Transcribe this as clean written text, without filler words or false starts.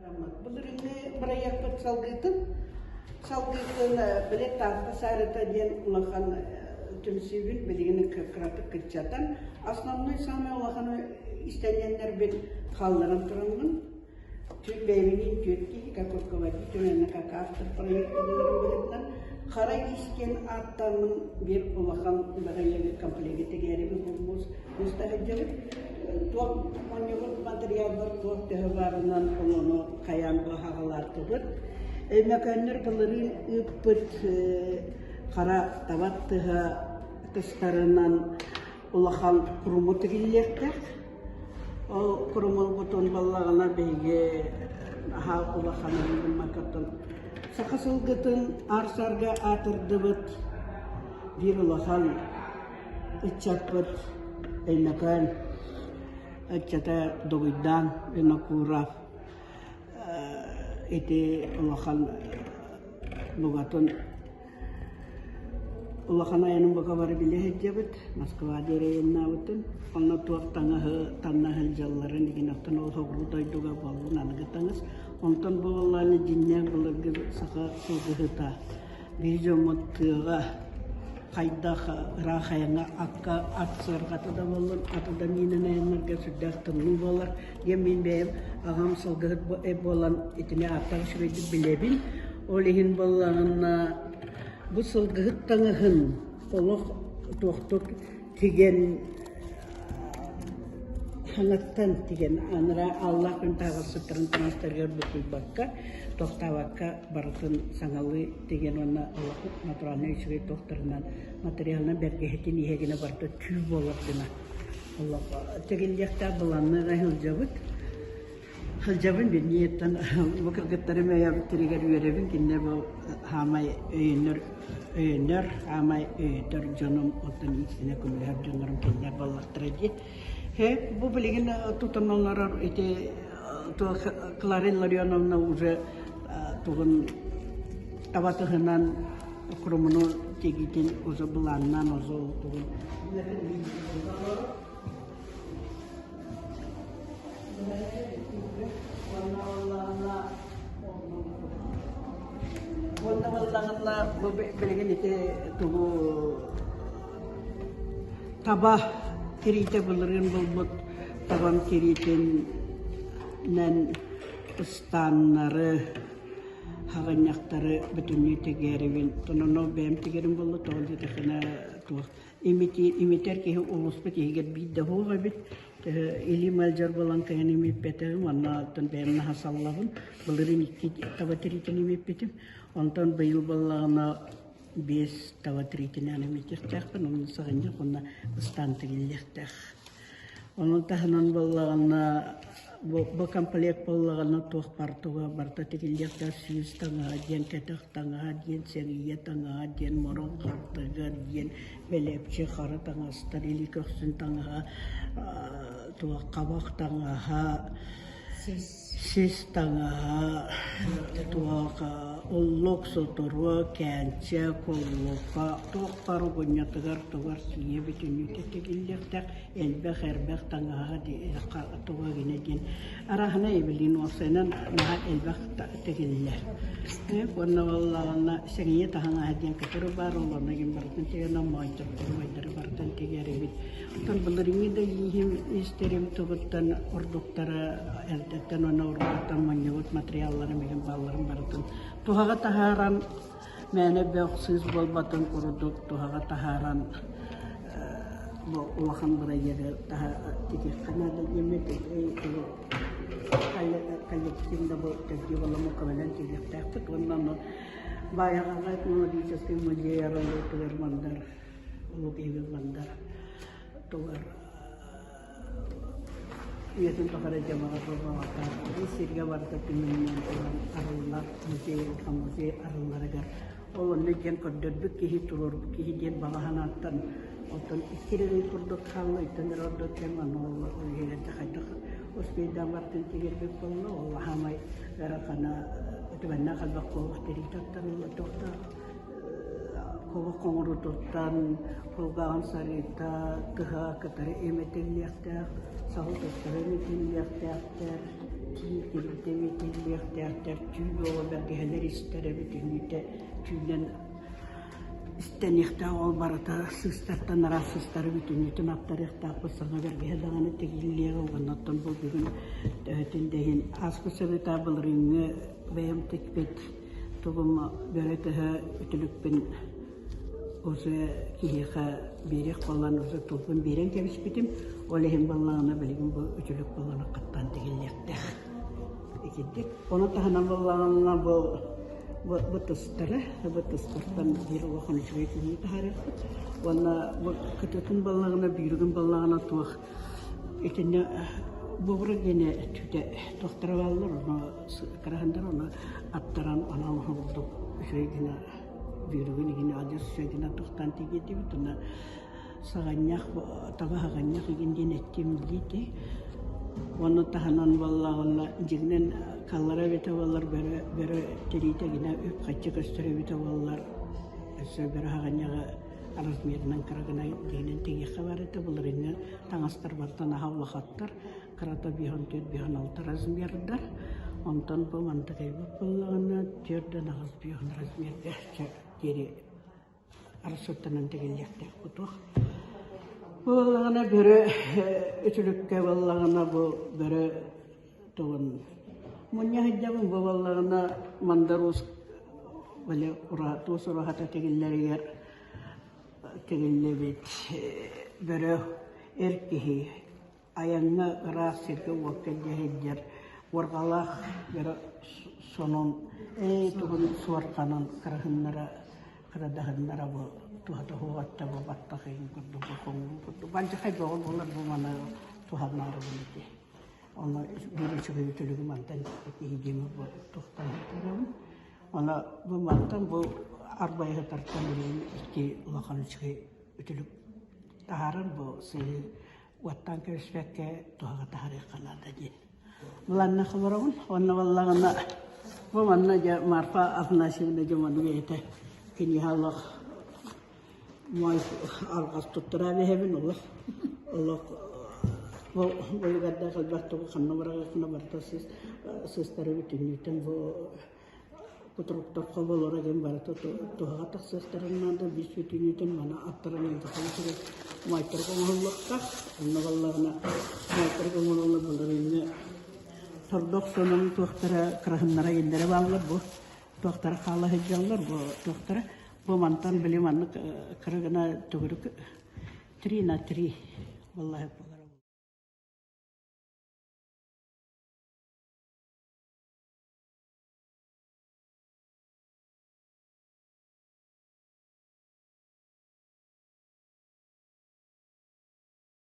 Былырыыҥҥы бырайыакпыт салгыытын, салгыытын били Таатта саарыта диэн улахан түмсүүбүн билигин кыратык кыччатан, основной самый улахан истэнньэннэрбин хаалларан тураммын, түөрт бэйэбиниин түөрт киһи как руководитель уонна как автор проекта буоларын быһыытынан Хара иис диэн ааттааммын биир улахан бырайыагы комплегы тигээрибин булбус муста сылдьабыт. Туох мунньубут матырыйаалбар туох төһө баарынан олону хайаан быһаҕалаатыбыт. Өймөкөөннөр былырыын ыыппыт хара таба тыһа тыстарынан улахан куруму тигиллиэхтээх. Ол курумулбутун баллаҕына биһиги аһаа улаханын гыммаккаттан саха сылгытын аар-саарга аатырдыбыт биир улахан ыччаппыт Өймөкөөн ыччата Дугуйдаан Винокуров ити улахан бугатын улахан айанын бука бары билэ сылдьабыт Москва диэри айаннаабытын онно туох таҥаһы таҥна сылдьалларын игин оттон ол соҕуруу дойдуга буоллун аныгы таҥас онтон бу буоллаҕына дьиҥнээх былыргы саха сылгыһыта Биһи дьоммут тыаҕа хайдах ыраах айаҥҥа акка ат сыарҕата да буоллун, аты да миинэн айаннарга сүрдээх тымныы буолар диэн мин бэйэм аҕам сылгыһыт буолан итини ааттаах үчүгэйдик билэбин. Ол иһин буоллаҕына бу сылгыһыт таҥаһын олох туохтук тигэн хаҥаттан тигэн анараа Аллах күн таһаҕасыттарын таҥастарыгар буккуйбакка, тохтообокко барытын саҥалыы тигэн уонна олох натуральнай үчүгэй туохтарынан материалынан бэргэһэтин иһэ гына барыта түү буолар гына олох тигиллиэхтээх былаанныга сылдьабыт. Сылдьабын билиниттэн бу кыргыттарым өйөөбүттэригэр үөрэбин кинилэр бу хаамай өйөнөр өйөнөр хаамай өйөтөр дьонум оттон истинэ көмөлөһөр дьоннорум кинилэр буоллахтара дии. Һэ бу билигин тутан олорор ити Клара Илларионовна уже тугун табатыһынан курумуну тигитин уже былааннаан уже тугун Уонна буоллаҕына бу билигин ити тугу таба тириитэ былырыын булбут табам тириитинэн ыстааннары, хаҕынньахтары бүтүннүү тигээрибин. Онон ол бэйэм тигэрим буолла, тоҕо диэтэххинэ туох имитэр киһи улууспут иһигэр биир да суох эбит. Илии мэлдьэр буолан кыһын имиппэтэҕим, онно оттон бэйэм наһаа саллабын. Былырыын икки таба тириитин имиппитим. Онтон быйыл буоллаҕына биэс таба тириитинэн имитиэхтээхпин, онно саҕынньах уонна ыстаан тигиллиэхтээх. Ону таһынан буоллаҕына, бу комплект буоллаҕына туох бартыга барыта тигиллиэхтээх сүүс таҥаһа диэн, кэтэх таҥаһа диэн, сэрийэ таҥаһа диэн, морон хартыгар диэн, бэлэпчи хара таҥастар, илии көхсүн таҥаһа, туох хабах таҥаһа, Сис таҥаһа, туох уллук, соторуо, кээнчэ, куллука, туох бары угунньатыгар тугар сыыйа бүтүннүүтэ тигиллиэхтээх, элбэх-элбэх таҥаһа туга гинэ диэн арааһына эбилиин уопсайынан наһаа элбэх тигиллэр. Уонна буоллаҕына сэҥийэ таһаҥаһа диэн көтөрү баар, ол онно гин барытын тигэн моойтордору майдары барытын тигэр эбит. Оттон былырыыҥҥы да ииһим истэрим тугуттан ордуктара эрдэттэн уонна уруккуттан мунньубут матырыйаалларым иһин баалларын барытын туһаҕа таһааран мээнэ бөх сыыс буолбатын курдук туһаҕа таһааран бу улахан бырайыагы тигиэххэ наада диэммит коллектив да бу төрдүү буоламмыт көмөлөөн тигиэхтээхпит уонна ону Баайаҕаҕа этнологическай музей арыллыытыгар мандар Улуу киһибит Мандар тугар үйэтин тухары дьамаҕа буолбатах сиргэ барыта түмүллэн туран арыллар музей улахан музей арылларыгар ол онно диэн көрдөрбүт киһи туруорбут киһи диэн баҕа санааттан оттон икки эрэ ый курдук хаалла ыйтан эрэ ордук кэм аны ол иһигэр хайдах успейдаан бартын тигэрбит буолла ол хаамай ыарахана үтүмэннээх элбэх куобах тириитэ аттарылла туохтаах Куобах хоҥорутуттан кулгааҕын сарыыта, тыһа кытары имитиллиэхтээх, саһыл төттөрү имитиллиэхтээхтэр. Тии тиритэ имитиллиэхтээхтэр, түү буола бэргэһэлэр истэрэ бүтүннүүтэ түүнэн истэниэхтээх ол барыта сыыстартан араас сыыстары бүтүннүүтүн аттарыахтаахпыт саҥа бэргэһэ даҕаны тигиллиэҕэ уонна оттон бу бүгүн төһөтүн да иһин ааспыт сырыыта былырыыҥҥы бэйэм тикпит тугум бөрө төһө үтүлүкпүн уже киһиэхэ биэриэх буолан уже тылбын биэрэн кэбиспитим ол иһин буоллаҕына билигин бу үтүлүк буолан хаттаан тигиллиэхтээх итинник ону таһынан буоллаҕына бу бу тыстара бу тыстартан биир улахан үчүгэй күнү таһаарыахпыт уонна бу кытытын буоллаҕына бүүрүгүн буоллаҕына туох итиннэ буобура диэни түүтэ туохтара бааллар ону кыраһындар ону аттаран онон оһолдук үчүгэй гына Бүөрүгүн игин адьас үчүгэйдик тохтоон тиийдибит уонна саҕанньах таба саҕанньах игин диэн эттим диити. Уонна таһынан буоллаҕына дьиҥинэн халлара эбитэ буоллар бөрө бөрө тириитэ гинэ үп-харчы көстөр эбитэ буоллар өссө бөрө саҕанньаҕы размерынан кыра гына дьиҥинэн тигиэххэ баар этэ былырыыҥҥы таҥастар бартан аһа улахаттар кырата 54 56 размердар онтон бу мантыкайбыт буоллаҕына 4 8 размерга диэри арасыттанан тигиллиэхтээх бутуох буоллаҕына бөрө үтүлүккэ буоллаҕына бу бөрө тугун мунньа сылдьабын бу буоллаҕына мандаруус били туус ураһата тигиллэригэр тигиллибит бөрө эр киһи Айаҥҥа ыраах сиргэ-уокка илдьэ сылдьар уорҕалаах дьоро сонун ээ тугун суорҕанын кыраһыннара кырадаһыннара бу туһата суоҕатта бу баттах иһин курдук бу хоҥуу курдук бандьахай бөҕө буолар бу маны туһанаары ити ону биир үчүгэй үтүлүгү мантан киһи бу туохтан көрөбүн ону бу мантан бу арбайыһытартан билигин икки улахан үчүгэй үтүлүк таһаарар бу сыһыы уоттаан кэбиспэккэ туһаҕа таһаарыахха наада диэн былааннаах олоробун. Уонна буоллаҕына бу манна дьэ Марфа Афанасьевна дьэ маннык бэйэтэ киниэхэ олох моой алҕас туттараа биһэбин олох олох бу буйугардаах элбэх тугу ханна быраҕыаххына барыта сыыстары бүтүннүүтэн бу Кутуруктар хоболоро диэн барыта туһаҕа тахсыахтарын наада биир бүтүннүүтүн маны аттаран ыйдаххына үчүгэй моойторук оҥоһуллуохтаах. Онно буоллаҕына моойторук оҥоһуллар былырыыҥҥы тордох сонун туохтара кыраһыннара иҥнэрэ бааллар бу туохтара хаала сылдьаллар бу туохтара бу мантан били маннык кыра гына төгүрүк 3 на 3 буоллаһы буолар.